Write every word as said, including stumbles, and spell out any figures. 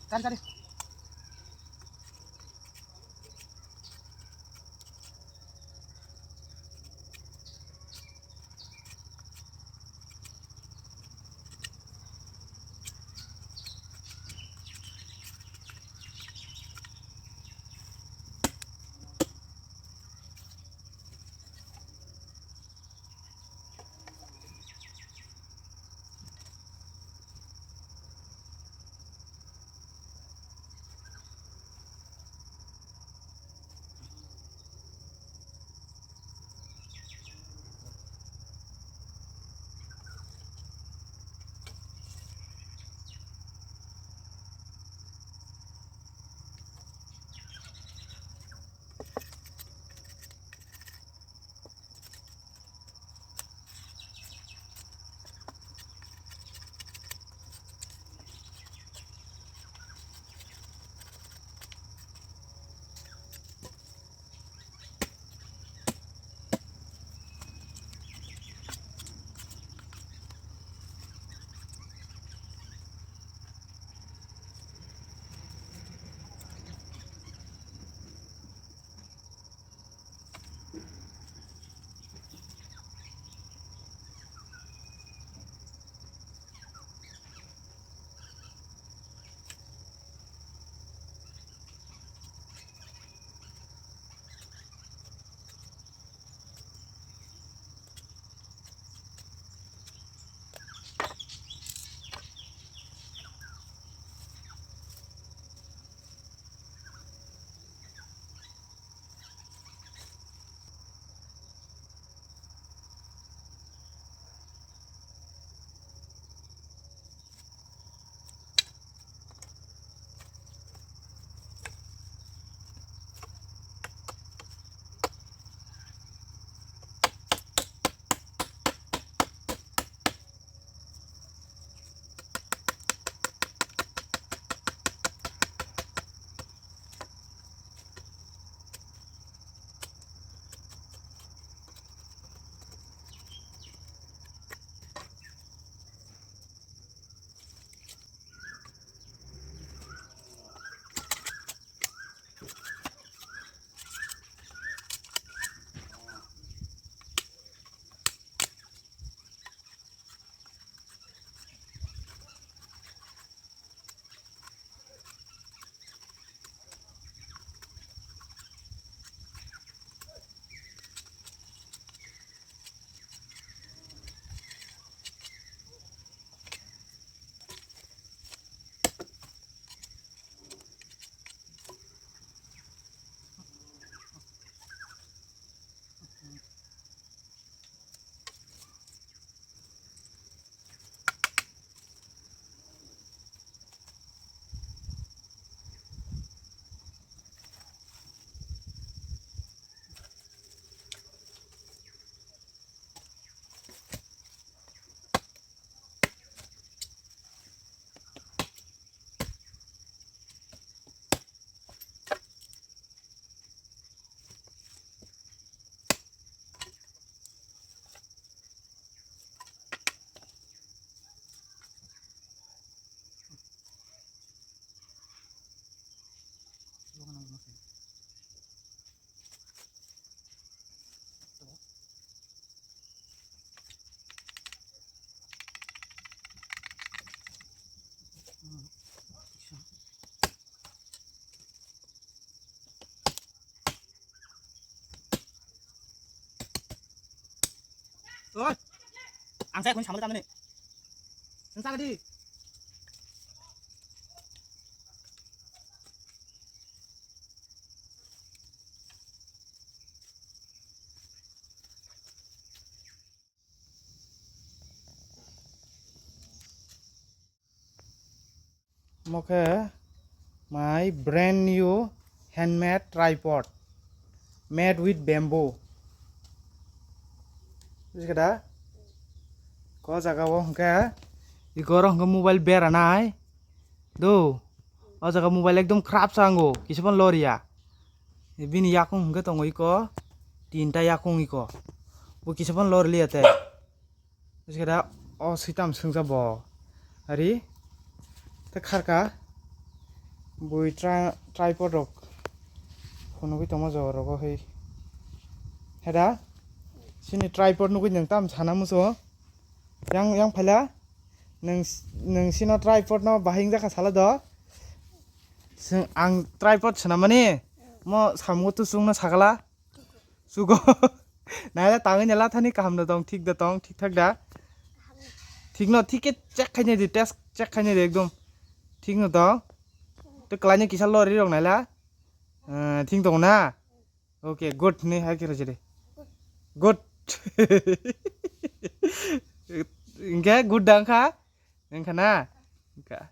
Cari, cari. Oi. Ang saya kun sama tadi. Sensang di. Omo khe my brand new handmade tripod made with bamboo. Bujikhada? Ko jaga o hwnkhe, iko oro hwnkhe mobile beranai. Do, o jaga mobile ekdom khrap sa wngo, kisa phano loriya. Bini yakung hwnkhe tongo iko, tinta yakung iko. Bo kisa phano lorliya tei. Bujikhada, o switam swngsa bo. Ari, tei kharka, Bui tra-, tripod rok phunugwi tongma jaga rogo hei. Heda? Sini tripod nugwi nang tam sana muso. Yang, yang phaila? Nang, nang sino tripod no bahing jaka sala do? Sing ang tripod sana mani? Mo samungo tu sung no sakala? Sugo. Naila tangwi nela thani kaham da tong, thik da tong, thik thak da? Thik no, thik ke check khainai di, test check khainai di ekdom. Thik no tong? To kwlaino kisa lori rok naila? Eh, thik tong na? Okay, good ni hai khe rojire. Good. Hingke good dang kha? Wngkha na? Wngkha.